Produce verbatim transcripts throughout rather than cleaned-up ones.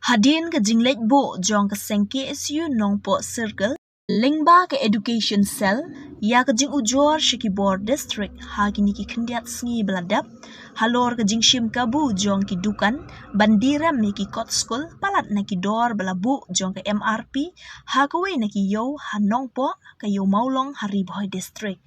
Hadien ka jingleit buh jong ka seng K S U Nongpoh Circle lyngba ka Education Cell ïa ka jingujor sha ki bor district ha kine ki khyndiat sngi ba la dep, halor ka jingshim kabu jong ki dukan ban die rem ïa ki kot skul palat na ki dor ba la buh jong ka M R P ha kawei na ki ïew ha Nongpoh, ka ïew Mawlong ha Ri Bhoi District.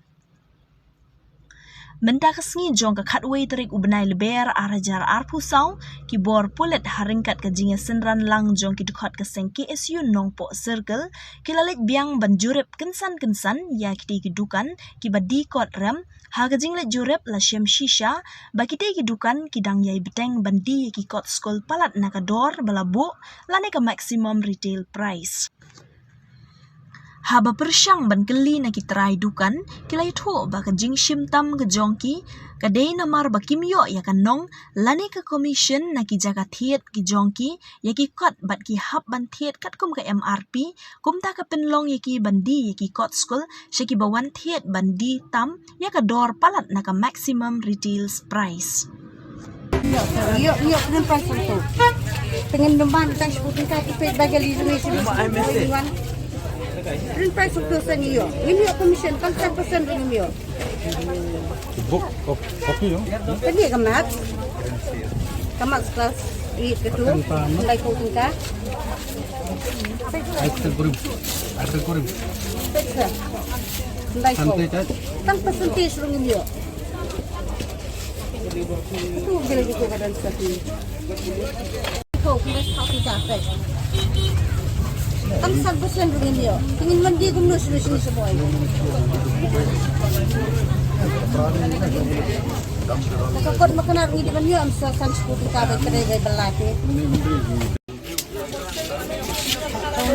Mynta ka sngi jong ka khatwei tarik u bnai Lber ar hajar arphew saw, ki bor pulit ha ryngkat ka jingïasynran lang jong ki dkhot ka seng K S U Nongpoh Circle ki la leit biang ban jurip kynsan kynsan ïa kitei ki dukan kiba die kot rem. Ha ka jingleit jurip la shem shisha ba kitei ki dukan ki dang ïai bteng ban die ïa ki kot skul palat na ka dor ba la buh lane ka maximum retail price. Haba pyrshang ban kylli na ki trai dukan, ki la ïathuh ba ka jingshim tam ka jong ki ka dei namar ba kim ïoh ïa ka nong lane ka commission na ki jaka thied ki jong ki ïa ki kot bad ki hap ban thied katkum ka M R P. Kumta ka pynlong ïa ki ban die ïa ki kot skul sha kiba wan thied ban die tam ïa ka dor palat na ka maximum retail price. Ïoh, ïoh, ïoh, print price photo. Tengin number tang sepuluh tingkat tu page bagi lagi sini. Print price photo sini ïoh. Ini ïoh commission, kan satu persen ini ïoh. Book, copy, copy, no? Kan dia kemat. Kemat kelas eight ke tu. Sampai kau tingkat. Ai, kita kurim. Ai, kita kurim. Sampai kau. Santai, Cak. Tang percentage rung ini ïoh. Itu bila kita badan sapi. Kau kena tahu kita apa. Tang satu persen rung ini ïoh. Tengin mandi gumno sini sini semua. Maka kot makanan rung ini kan ïoh, am sa san sepuluh tingkat, kedai, kedai belati. Tang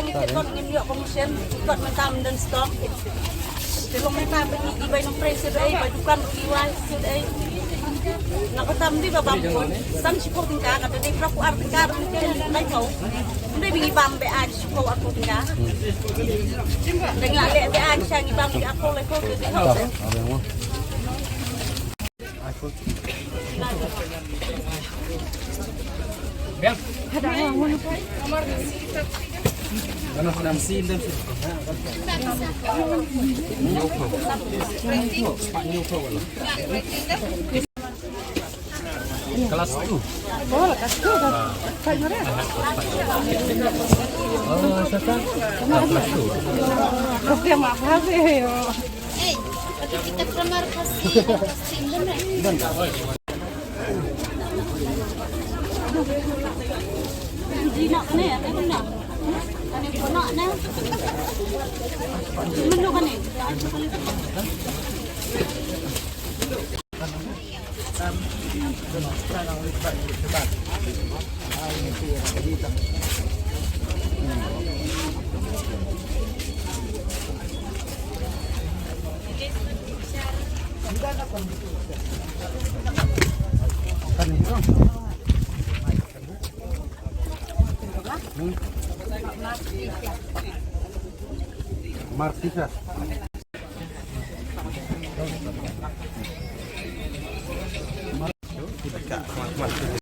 ïa ki kot ngim ïoh commission, ki kot mynta ym don stock. Te long mynta ba ngi, ngi bai nong trei shuh ei, bai dukan ruh ngi wai shuh ei. Nga ba tam di ba bam pun, san shiphew tyngka, nga da dei phra phew ar tyngka ruh ngi bai phew. Ym dei ba ngi bam ba ai shiphew ar phew tyngka. Dang la leh ba ai sha ngi bam ki ar phew lai phew te dei hok. Kelas satu. Oh, kelas satu. Kelas satu. Kelas satu. Kelas satu. Kelas satu. Eh, kita pernah kasih, kasih bener. Martisa.